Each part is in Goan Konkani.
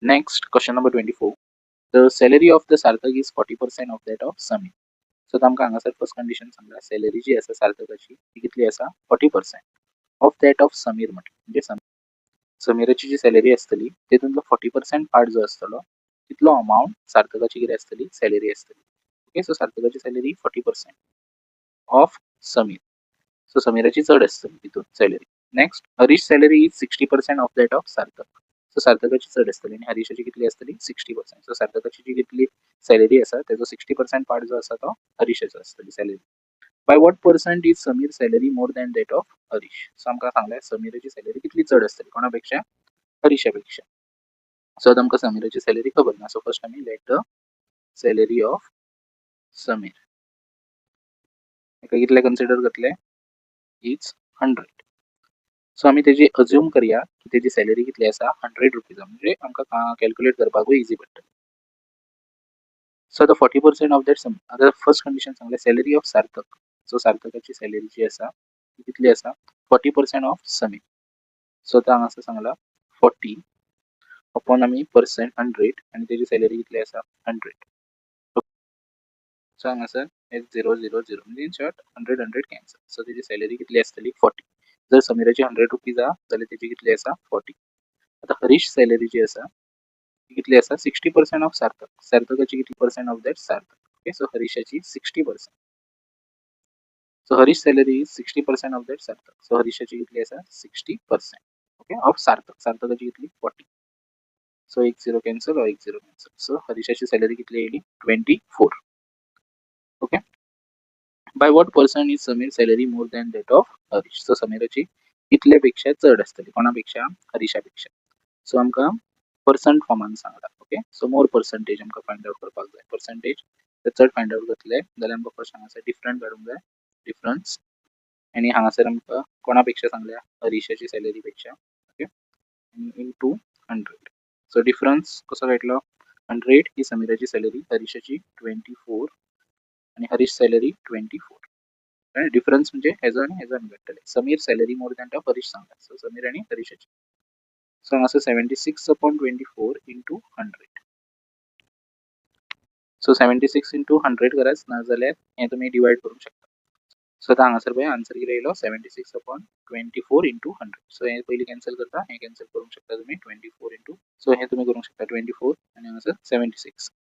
Next, question number 24. The salary of the Sarthak is 40% of that of Sameer. So आमकां हांगासर फर्स्ट कंडिशन सांगला, सॅलरी जी आसा सार्थकाची ती कितली आसा, 40% of that of Sameer म्हटलें. म्हणजे समीराची जी सॅलरी आसतली तेतूंतलो 40% पार्ट जो आसतलो तितलो अमावंट सार्थकाची कितें आसतली, सॅलरी आसतली. ओके, सो सार्थकाची सॅलरी 40% ऑफ समीर. सो समीराची चड आसतली तितून salary. Next, Harish salary is 60% of that of Sarthak. So सार्थकाची चड आसतली आनी हरीशाची कितली आसतली, 60%. सो सार्थकाची जी कितली सॅलरी आसा तेजो 60% पार्ट जो आसा तो हरीशाचो आसतली salary. By what percent is Sameer salary more than that of Harish? So आमकां सांगलें समीराची सॅलरी कितली चड आसतली कोणा पेक्षा, हरीशा पेक्षा. सो आतां आमकां समीराची सॅलरी खबर ना. सो फर्स्ट आमी let the salary of Sameer हेका कितले कन्सिडर करतले, is 100. सो आमी तेजी अज्यूम करया की तेजी सॅलरी कितली आसा, 100 रुपीज, म्हणजे आमकां कॅल्क्युलेट करपाकूय इजी पडटलें. सो आतां 40% ऑफ that सम, आतां फर्स्ट कंडिशन सांगलें सॅलरी ऑफ सार्थक. सो सार्थकाची सॅलरी जी आसा ती कितली आसा, 40% ऑफ समीर. सो आतां हांगासर सांगला 40 अपॉन आमी पर्संट 100 आनी तेजी सॅलरी कितली आसा, 100. सो हांगासर 0 0 0 म्हणजे इन शॉर्ट 100 100 कॅन्सल. सो तेजी सॅलरी कितली आसतली, 40. जर समीराची 100 रुपीज आहा जाल्यार तेजी कितली आसा, 40. आतां हरीश सॅलरी जी आसा ती कितली आसा, 60% ऑफ सार्थक. सार्थकाची कितली percent of that Sarthak. Okay, so हरीशाची 60%. So Harish salary is 60% of that Sarthak. So हरीशाची कितली आसा, 60% ओके ऑफ सार्थक. सार्थकाची कितली, 40. सो एक 0 कॅन्सल हो एक 0 कॅन्सल. सो हरीशाची सॅलरी कितली येयली, 24. Okay, by what percent is Sameer salary more than that of Harish? So समीराची कितले पेक्षा चड आसतली, कोणा पेक्षा, हरीशा पेक्षा. सो आमकां पर्संट फॉर्मान सांगला. ओके, सो मोर पर्संटेज आमकां फायंड आवट करपाक जाय. पर्संटेज जर चड फायंड आवट करतले जाल्यार आमकां फर्स्ट हांगासर डिफरंट काडूंक जाय, डिफरन्स. आनी हांगासर आमकां कोणा पेक्षा सांगल्या, हरीशाची सॅलरी पेक्षा. ओके, आनी इंटू 100. सो डिफरन्स कसो मेळटलो, 100 ही समीराची सॅलरी, हरीशाची 24 आनी हरीश सॅलरी 24. आनी डिफरन्स म्हणजे हेजो आनी हेजो आमी काडटले. Sameer salary more than of Harish सांगला. सो समीर आनी हरीशाची. सो हांगासर 76 upon 24 into 100. So 76 into 100 कराच, ना जाल्यार हें तुमी डिवायड करूंक शकता. सो आतां हांगासर पळय आन्सर कितें येयलो, 76 upon 24 into 100. So हें पयलीं कॅन्सल करता, हें कॅन्सल करूंक शकता तुमी 24 इंटू. सो हें तुमी करूंक शकता 24 आनी हांगासर 76.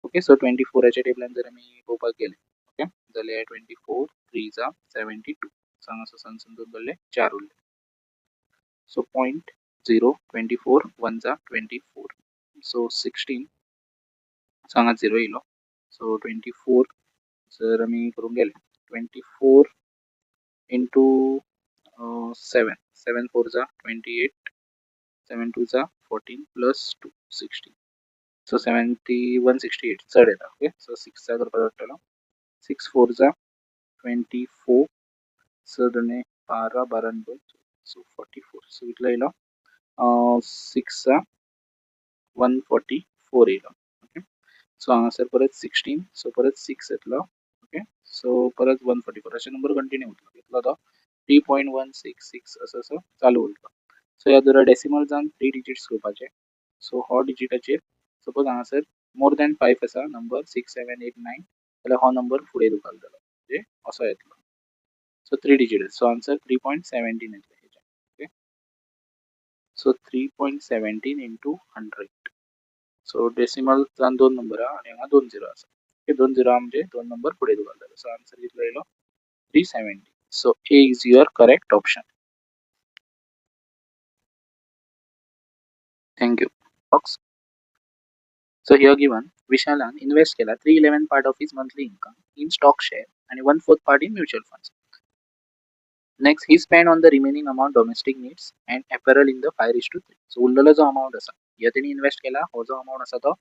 ओके, सो 24च्या टेबलान जर आमी पळोवपाक गेले, ओके, जाल्यार 24 3 जा 72. सो हांगासर सनसून दोन जाल्ले 4 उरले. सो पॉयंट 0 24 1 जा 24. सो 16. सो हांगा 0 येयलो. सो 24 जर आमी करूंक गेले, 24 इंटू 7, 7 4 जा 28, 7 2 जा 14 प्लस 2 16. सो 71 68 चड येता. ओके, सो 6 करपाक पडटलो. 6 4 जा 24, स दोने 12, 12 आनी 2, सो 44. सो कितलो येयलो, 6 144 येयलो. ओके, सो हांगासर परत 16, सो परत 6 येतलो. ओके, सो परत 144, अशे नंबर कंटिन्यू उरतलो. कितलो तो, 3.166 असो असो चालू उरतलो. सो ह्या जर डेसिमल जावन 3 डिजीट्स घेवपाचे. सो हो डिजिटाचेर सपोज हांगासर मोर दॅन 5 आसा नंबर, 6 7 8 9, जाल्यार हो नंबर फुडें धुकलतलो, म्हणजे असो येतलो. सो 3 डिजीट, सो आन्सर 3.17 येतलें हेजें. Okay, so 3.17 into 100. So decimal जावन 2 नंबर आहा आनी हांगा 2 झिरो आसा. ओके, 2 झिरो म्हणजे 2 नंबर फुडें धुकलतलो. सो आन्सर कितलो येयलो, 370. So A is your correct option. Thank you. Box. So here given विशालान invest केला 3/11 part of his monthly income in stock share आणि 1/4 part in mutual funds. Next, he spend on the remaining amount domestic needs and apparel in the 5:3. So उरलेलो जो अमाउंट आसा हे तेणी इन्वेस्ट केला, हो जो अमाउंट आसा तो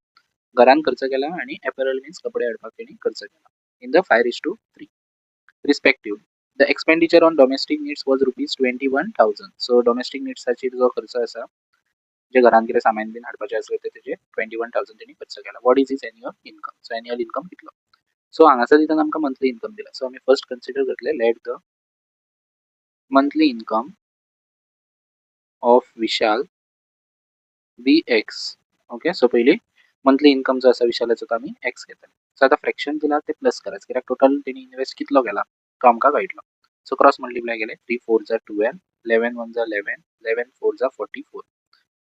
घरान खर्च केला आणि अपॅरल मीन्स कपडे हाडपाक तेणी खर्च केला in the 5:3 respectively. The expenditure on domestic needs was rupees 21,000. So domestic निड्साचेर जो खर्च आसा, जे घरान कितें सामान बीन हाडपाचें आसलें ते तेजेर 21,000 तेणी खर्च केला. What is his annual income? So annual income कितलो? सो हांगासर दितना आमकां मंथली इन्कम दिला. सो आमी फर्स्ट कन्सिडर करतले, let the monthly income of Vishal be x. Okay, so पयलीं मंथली इन्कम जो आसा विशालाचो तो आमी एक्स घेतले. सो आतां फ्रॅक्शन दिला ते प्लस करायचं, कित्याक टोटल तेणी इन्वेस्ट कितलो केला तो आमकां कळटलो. सो क्रॉस मल्टिप्लाय केले, 3 4 जा 12, 11 1 जा 11, 11 4 जा 44.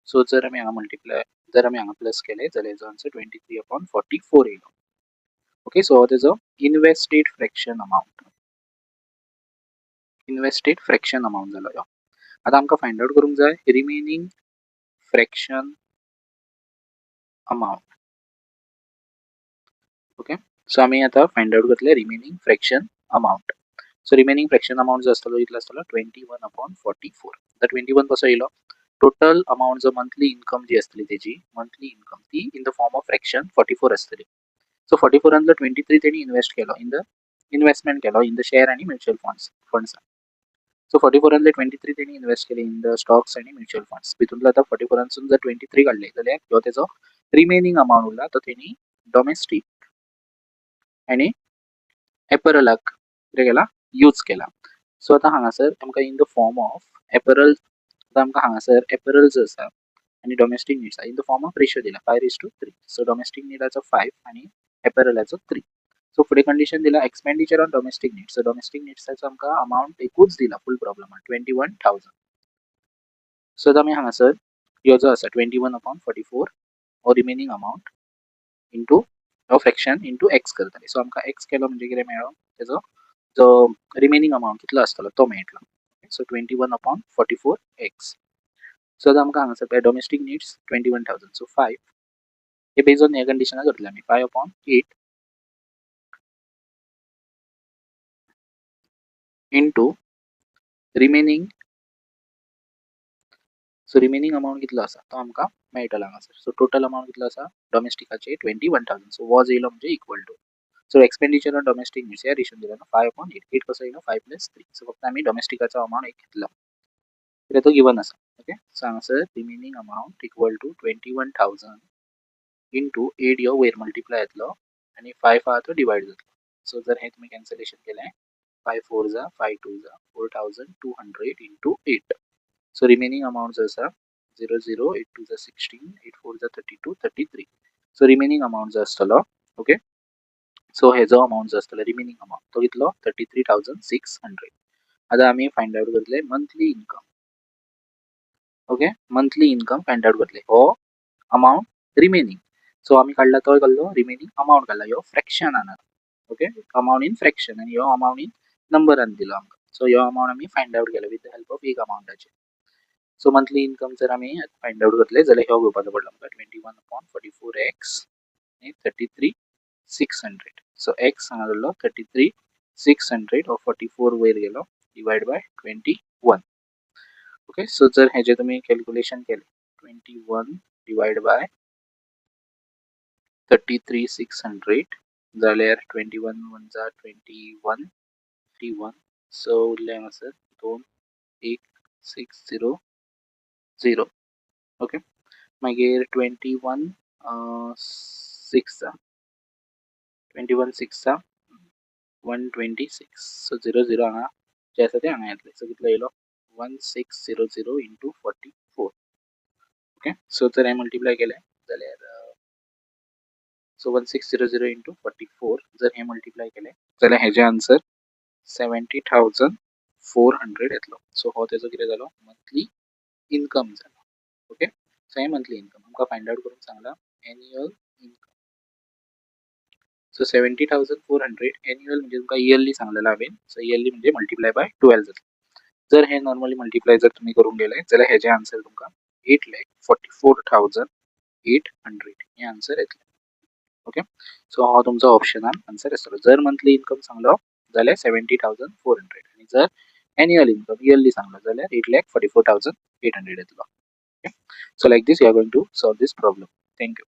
सो जर आमी हांगा मल्टिप्लाय, जर आमी हांगा प्लस केले जाल्यार हेजो आन्सर 23/44 येयलो. ओके, सो हो तेजो invested fraction amount, invested fraction amount जालो ह्यो. आतां आमकां फायंड आवट करूंक जाय रिमेनींग फ्रॅक्शन अमावंट. ओके, सो आमी आतां फायंड आवट करतले remaining fraction amount. So remaining fraction amount जो आसतलो कितलो आसतलो, 21/44. आतां 21 कसो येयलो, टोटल अमावंट जो मंथली इन्कम जी आसतली तेजी मंथली इन्कम ती in the form of fraction 44 आसतली. सो 44 23 तेणी इन्वेस्ट केलो, इन the investment केलो इन the share आनी म्युच्युअल फंड्सान. सो 44 23 तेणी इन्वेस्ट केले इन the stocks आनी म्युच्युअल फंड्स. भितूंतलो आतां 44 जर 23 काडले जाल्यार ह्यो तेजो रिमेनींग अमावंट उरला तो तेणी डॉमेस्टीक आनी एपरलाक कितें केला, यूज केला. सो आतां हांगासर आमकां in the form of apparel, आतां आमकां हांगासर एपरल जो आसा आनी domestic needs in the form of ratio दिला 5:3. सो डॉमेस्टीक निडाचो 5 आनी एपरलाचो 3. सो फुडें कंडिशन दिला expenditure on domestic needs. So domestic निड्साचो आमकां अमावंट एकूच दिला फूल प्रॉब्लमान 21,000. सो आतां आमी हांगासर ह्यो जो आसा 21/44 हो रिमेनींग अमावंट इंटू हो फ्रॅक्शन इंटू एक्स करतले. सो आमकां एक्स केलो म्हणजे कितें मेळ्ळो, तेजो जो रिमेनींग अमावंट कितलो आसतलो तो मेळटलो. So 21/44 x. सो आतां आमकां हांगासर पळय डॉमेस्टीक निड्स 21,000. सो 5 हे बेज ऑन ह्या कंडिशनार करतले आमी, 5/8 into remaining. So remaining amount कितलो आसा तो आमकां मेळटलो हांगासर. सो टोटल अमावंट कितलो आसा डॉमेस्टिकाचे 21,000. सो वॉज येयलो म्हणजे equal to. So expenditure on domestic needs ह्या रेशन दिला 5/8, 8 कसो येयलो 5 + 3. सो फक्त आमी डॉमेस्टिकाचो अमावंट एक घेतलो कित्याक तो गिवन आसा. ओके, सो हांगासर remaining amount equal to 21,000 into 8 ह्यो वयर मल्टिप्लाय जातलो आनी 5 आहा तो डिवायड जातलो. सो जर हें तुमी कॅन्सलेशन केलें 5 4 जा 5 2 जा 4,200 इंटू 8. सो रिमेनींग अमावंट जो आसा 0 0 8 2 जा 16, 8 4 जा 32, 33. सो रिमेनींग अमावंट जो आसतलो, ओके, सो हेजो अमावंट जो आसतलो रिमेनींग अमावंट तो कितलो 33,600. आतां आमी फायंड आवट करतले monthly income. Okay, monthly income find out करतले हो अमावंट रिमेनींग. सो आमी काडला तो कसलो रिमेनींग अमावंट काडला, ह्यो फ्रॅक्शनान, ओके, अमावंट इन फ्रॅक्शन आनी ह्यो अमावंट इन नंबरान दिलो आमकां. सो ह्यो अमावंट आमी फायंड आवट केलो विथ the help of एक अमावंटाचे. सो मंथली इन्कम जर आमी फायंड आवट करतले जाल्यार ह्यो घेवपाचो पडलो आमकां 21/44 एक्स आनी 33,600. सो एक्स हांगा जाल्लो 33,600 हो 44 वयर गेलो डिवायड बाय 21. ओके, सो जर हेजे तुमी कॅल्क्युलेशन केलें 21 डिवायड बाय 33,600 जाल्यार 21 1 जा 21 31. सो उरले हांगासर 2 1 6 0 0. ओके, मागीर 21 6 जा 21 6 जा 126. सो 0 0 हांगा जे आसा ते हांगा येतले. सो कितलो येयलो 1600 इंटू 44. ओके, सो जर हें मल्टिप्लाय केलें जाल्यार सो 1600 इंटू 44 जर हें मल्टिप्लाय केलें जाल्यार हेजें आन्सर 70,400 येतलो. सो हो तेजो कितें जालो मंथली इन्कम जालो. ओके, सो हें मंथली इन्कम आमकां फायंड आवट करूंक सांगलां एन्युअल इन्कम. सो 70,400 एन्युअल म्हणजे तुमकां इयरली सांगलेलें हांवें. सो इयरली म्हणजे मल्टिप्लाय बाय 12 जातलें. जर हें नॉर्मली मल्टिप्लाय जर तुमी करूंक गेले जाल्यार हेजें आन्सर तुमकां 8,44,800 हें आन्सर येतलें. ओके, सो हो तुमचो ऑप्शनान आन्सर आसतलो. जर मंथली इन्कम सांगलो जाल्यार 70,400 आनी जर एन्युअल इन्कम इयरली सांगलो जाल्यार 8,44,800 येतलो. Okay, so like this you are going to solve this problem. Thank you.